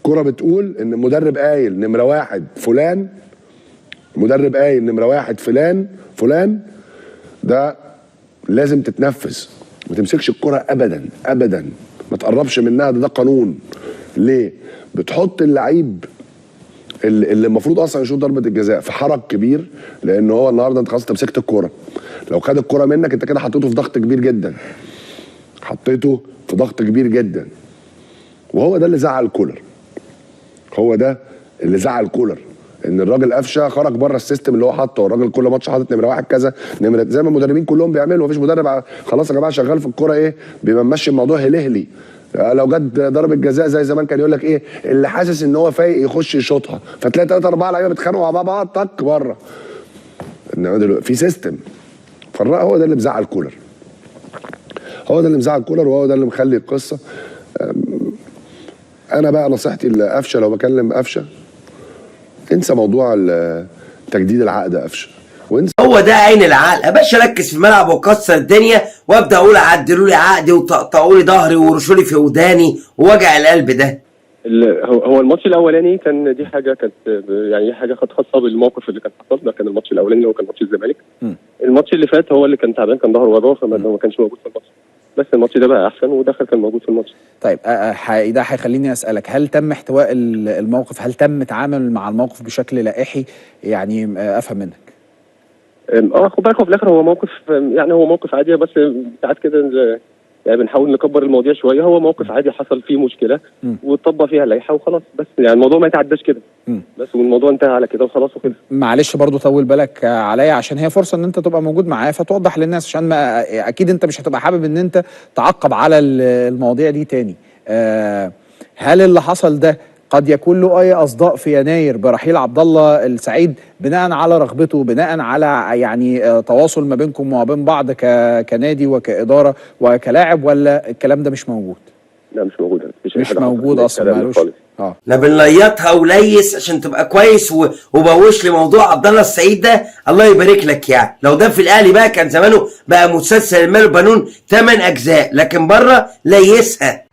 الكورة بتقول ان المدرب قايل نمره واحد فلان، مدرب قايل نمره واحد فلان فلان، ده لازم تتنفذ. ما تمسكش الكرة ابدا ابدا، ما تقربش منها، ده قانون. ليه؟ بتحط اللعيب اللي المفروض اصلا يشوط ضربه الجزاء في حرج كبير، لان هو النهارده انت خلاص مسكت الكورة، لو خد الكورة منك انت كده حطيته في ضغط كبير جدا، حطيته في ضغط كبير جدا. وهو ده اللي زعل كولر، هو ده اللي زعل كولر، ان الراجل قفشه خرج بره ال system اللي هو حاطه. الراجل كل ماتش حاطط نمره واحد كذا نمره، زي ما المدربين كلهم بيعملوا. مفيش مدرب خلاص يا جماعة شغال في الكورة ايه بيبقى ماشي الموضوع هلهلي. لو جت ضربه جزاء زي زمان كان يقول لك ايه، اللي حاسس ان هو فايق يخش يشوطها، فتلاقي 3 4 لعيبة بيتخانقوا مع بعض طق بره. انما دلوقتي في system. فالرأي هو ده اللي مزعل كولر، هو ده اللي مزعل كولر، وهو ده اللي مخلي القصة. انا بقى نصيحتي لقفشه، لو بكلم قفشه، انسى موضوع تجديد العقد قفشه، وانسى. هو ده عين العقل يا باشا. ركز في الملعب وكسر الدنيا، وابدا اقول عدلوا لي عقدي وطقطقوا لي ظهري ورشوا لي في وداني ووجع القلب ده. هو الماتش الاولاني كان دي حاجة كانت يعني حاجة كانت خاصة بالموقف اللي كان حصل ده، كان الماتش الاولاني اللي هو كان ماتش الزمالك. الماتش اللي فات هو اللي كان تعبان، كان ظهره وجعه، فما كانش موجود في الماتش، بس الماتش ده بقى احسن ودخل كان موجود في الماتش. طيب ده هيخليني اسالك، هل تم احتواء الموقف؟ هل تم تعامل مع الموقف بشكل لائحي؟ يعني افهم منك. خد بالك، هو في الاخر هو موقف، يعني هو موقف عادي، بس ساعات كده يعني بنحاول نكبر المواضيع شوية. هو موقف عادي حصل فيه مشكلة واتطبق فيها اللائحة وخلاص، بس يعني الموضوع ما يتعداش كده بس، والموضوع انتهى على كده وخلاص وخلص. معلش برضو طول بالك عليا، عشان هي فرصة ان انت تبقى موجود معايا فتوضح للناس، عشان ما اكيد انت مش هتبقى حابب ان انت تعقب على المواضيع دي تاني. هل اللي حصل ده قد يكون له اي اصداء في يناير برحيل عبد الله السعيد، بناء على رغبته، بناء على يعني تواصل ما بينكم وما بين بعض كنادي وكاداره وكلاعب، ولا الكلام ده مش موجود؟ لا مش موجود، مش موجود اصلا، مالوش. لا بنليطها وليس عشان تبقى كويس وبوش لموضوع عبد الله السعيد ده، الله يبارك لك. يعني لو ده في الاهلي بقى كان زمانه بقى مسلسل المال وبنون 8 اجزاء، لكن بره ليسها.